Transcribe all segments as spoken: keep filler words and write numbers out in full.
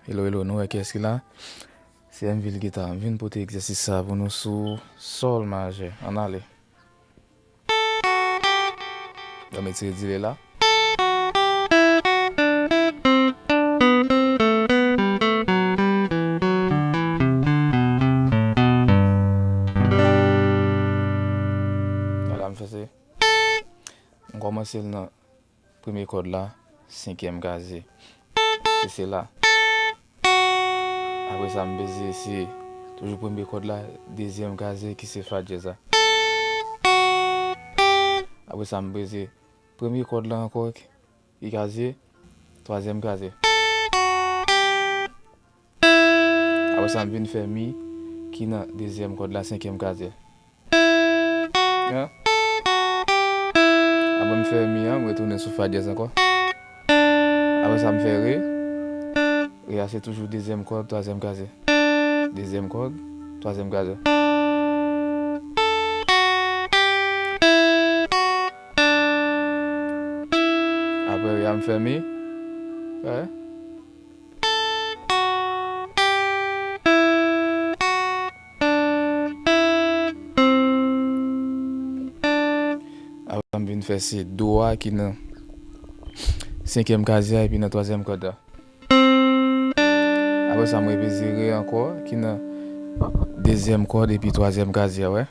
Hello, hello, nou wè kiyès ki la? Se M Vil Gita. M vin pote egzèsis sa pou nou sou sòl majè. Ann ale. Ban m etire delay la. Ala m fè se. M kòmanse l nan premye kòd la, senkyèm kazye. Se, se la. Apre sa, m peze, se toujou premye kòd la, dezyèm kazye ki se fa dyèz la. Apre sa, m peze premye kòd la ankò, ki kazye, twazyèm kazye. Apre sa, m vin fè mi ki nan dezyèm kòd la, senkyèm kazye. Apre m fè mi an, m retounen sou fa dyèz ankò. Apre sa, m fè re. Re a se toujou dezyèm kòd, twazyèm kazye. Dezyèm kòd, twazyèm kazye. Apre re a, m fè mi. Wè. Apre sa, m vin fè se do a ki nan senkyèm kazye a epi nan twazyèm kòd la. Apre sa, m repeze re ankò ki nan dezyèm kòd epi twazyèm kazye a, wè.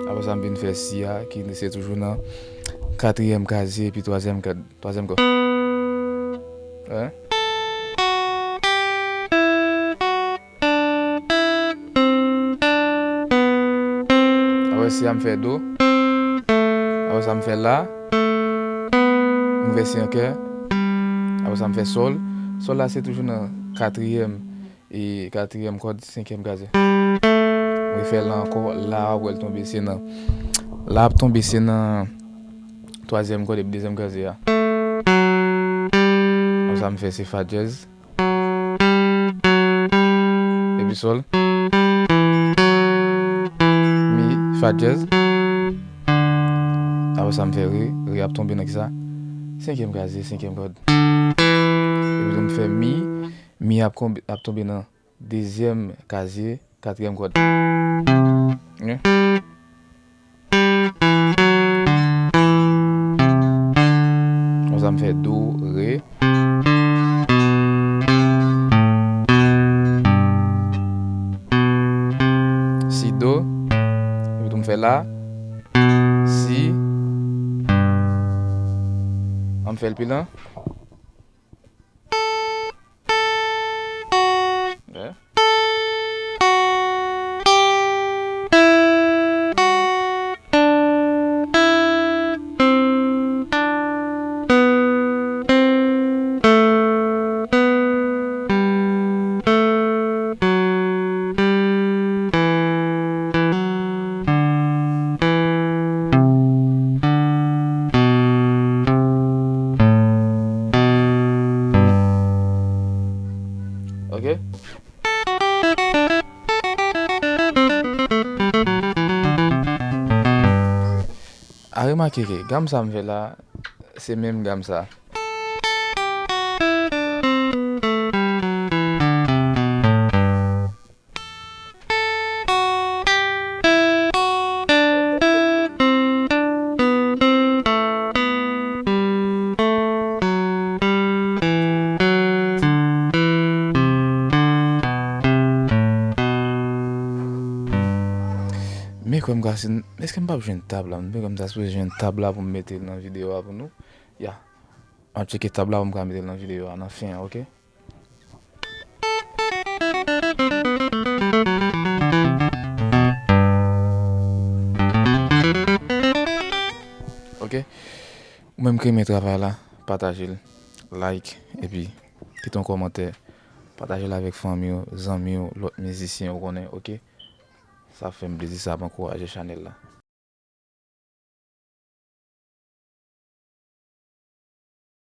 Apre sa, m vin fè si a, ki se toujou nan katriyèm kazye epi twazyèm kòd, twazyèm kòd. Wè. Apre si a, m fè do. Apre sa, m fè la. M fè si ankò. Apre sa, m fè sòl. Sòl la, se toujou nan katriyèm e katriyèm kòd, senkyèm kazye. M refè la ankò, la w ap wè l tonbe, se nan, la ap tonbe, se nan twazyèm kòd epi dezyèm kazye a. Konsa m fè se fa dyèz. Epi sòl. Mi, fa dyèz. Apre sa m fè re, re ap tonbe nan kisa? Senkyèm kazye, senkyèm kòd. Epi tou m fè mi, mi ap konbe, ap tonbe nan dezyèm kazye, katriyèm kòd. Konsa m fè do, re. Si, do. Epi tou m fè la. Si. An m fè l pi lan. Ok. A remake ke gam sa m fè la, se menm gam sa. Men kwè m ka si, èske m p ap jwenn tab la? Men kwè m ta sipoze jwenn tab la pou m mete l nan videyo a pou nou. Ya. M ap tcheke tab la pou m ka mete l nan videyo a nan fen an, ok? Ok. Ou menm ki renmen travay la, pataje l, like, epi kite yon kòmantè. Pataje l avèk fanmi w, zanmi w, lòt mizisyen ou konnen, ok? Sa fè m plezi, sa ap ankouraje chanèl la.